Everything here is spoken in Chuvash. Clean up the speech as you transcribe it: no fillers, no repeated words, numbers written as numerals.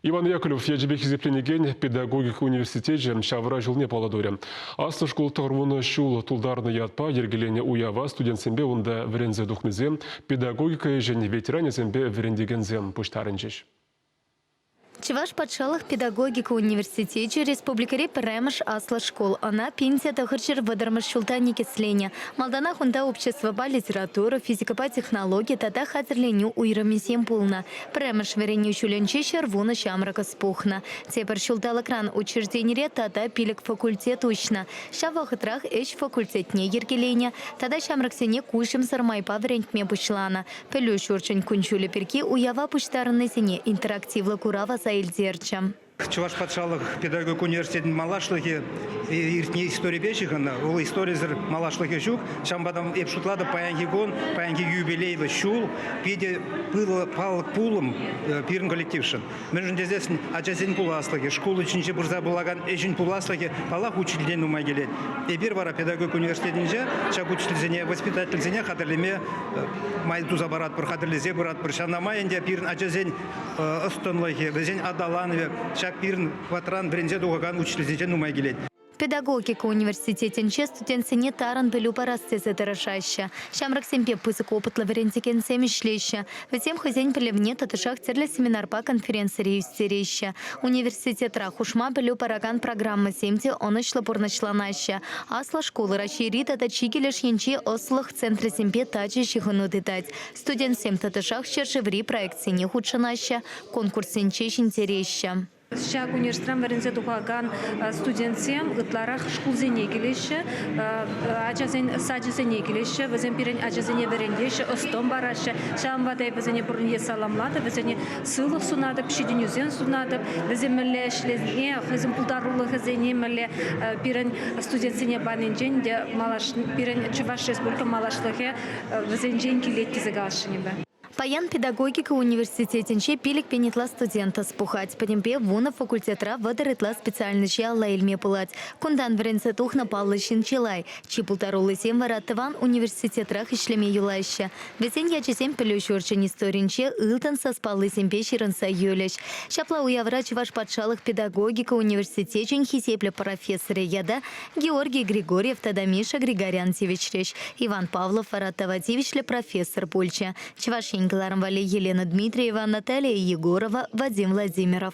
Иван Яковлев ячӗпе хисепленекен педагогика университечӗ ҫавра ҫулне паллӑ турӗ. Аслӑ шкул тӑхӑрвунӑ ҫул тултарнӑ ятпа йӗркеленӗ уява студентсемпе унта вӗренсе тухнисем, педагогика ӗҫӗн ветеранӗсемпе вӗрентекенсем пуҫтарӑнчӗҫ. Чӑваш патшалӑх педагогика университечӗ республикӑри пӗрремӗш аслӑ шкул. Ӑна 1930-мӗш ҫулта никӗсленӗ. Малтанах унта обществӑпа литература, физикӑпа технологи тата хатӗрленӳ уйрӑмӗсем пулнӑ. Пӗрремӗш вӗренӳ ҫулӗнче 110 ҫамрӑк ӑс пухнӑ. Тепӗр ҫулталӑкран учрежденире тата пилӗк факультет уҫнӑ. Ҫав вӑхӑтрах ӗҫ факультетне йӗркеленӗ тата ҫамрӑксене куҫӑмсӑр майпа вӗрентме пуҫланӑ. Пӗлӳ ҫурчӗн кун-ҫулӗ пирки уява пуҫтарӑннисене интерактивлӑ курав аса илтерчӗ. Чӑваш патшалӑх педагогика университетӗн малашлӑхӗ иртнӗ историпе ҫыхӑннӑ. Вӑл историсӗр малашлӑхӗ ҫук. Ҫавӑнпа та эп шутлатӑп, паянхи кун, паянхи юбилейлӑ ҫул питӗ паллӑ пулӑм пирӗн коллектившӑн. Мӗншӗн тесессӗн ачасен пуласлӑхӗ, шкул ӗҫӗнче пырса пулакан ӗҫӗн пуласлӑхӗ, паллах, учительтен нумай килет. Эпир вара педагогика университетӗнче ҫак учительсене, воспитательсене хатӗрлеме май туса паратпӑр, хатӗрлесе пыратпӑр. Ҫавна май ӗнтӗ пирӗн ачасен ӑс-тӑнлӑхӗ, вӗсен аталанӑвӗ ҫак пирӗн хӑватран вӗренсе тухакан учительсенчен нумай килет. Педагогика университетӗнче студентсене тарӑн пӗлӳ парас тесе тӑрӑшаҫҫӗ. Ҫамрӑксемпе пысӑк опытлӑ вӗрентекенсем ӗҫлеҫҫӗ. Вӗсем хӑйсен пӗлӗвне тӑтӑшах тӗрлӗ семинарпа конференцире ӳстереҫҫӗ. Университетра хушма пӗлӳ паракан программӑсем те ӑнӑҫлӑ пурнӑҫланаҫҫӗ. Аслӑ шкул Раҫҫейри тата чикӗ леш енчи ӑслӑх центрӗсемпе тачӑ ҫыхӑну тытать. Студентсем тӑтӑшах ҫӗршыври проектсене хутшӑнаҫҫӗ, конкурссенче ҫӗнтереҫҫӗ. Ҫак университетран вӗренсе тухакан студентсем ытларах шкулсене килеҫҫӗ, ачасен сачӗсене килеҫҫӗ. Вӗсем пирӗн ачасене вӗрентеҫҫӗ, ӑс-тӑн параҫҫӗ. Ҫавӑнпа та эпӗ вӗсене пурне те саламлатӑп, вӗсене сывлӑх сунатӑп, ҫитӗнӳсем сунатӑп. Вӗсем мӗнле ӗҫленине, хӑйсен пултарулӑхӗсене мӗнле пирӗн студентсене панинчен те пирӗн Чӑваш Республика малашлӑхӗ вӗсенчен килет тесе каласшӑн эпӗ. Паян педагогика университетӗнче 5000 ытла студент ӑс пухать. Пӗтӗмпе вунӑ факультетра 30 ытла специальноҫе алла илме пулать. Кунтан вӗренсе тухнӑ паллӑ ҫын чылай. Чи пултаруллисем вара тӑван университетрах ӗҫлеме юлаҫҫӗ. Вӗсен ячӗсем пӗлӳ ҫурчӗн историнче ылтӑн саспаллисемпе ҫырӑнса юлӗҫ. Ҫапла уявра Чӑваш патшалӑх педагогика университечӗн хисеплӗ профессорӗ ята Георгий Григорьев тата Миша Григорян тивӗҫрӗҫ. Иван Павлов вара тава тивӗҫлӗ профессор пулчӗ. Чӑваш Ен кӑларӑм валли Елена Дмитриева, Наталия Егорова, Вадим Владимиров.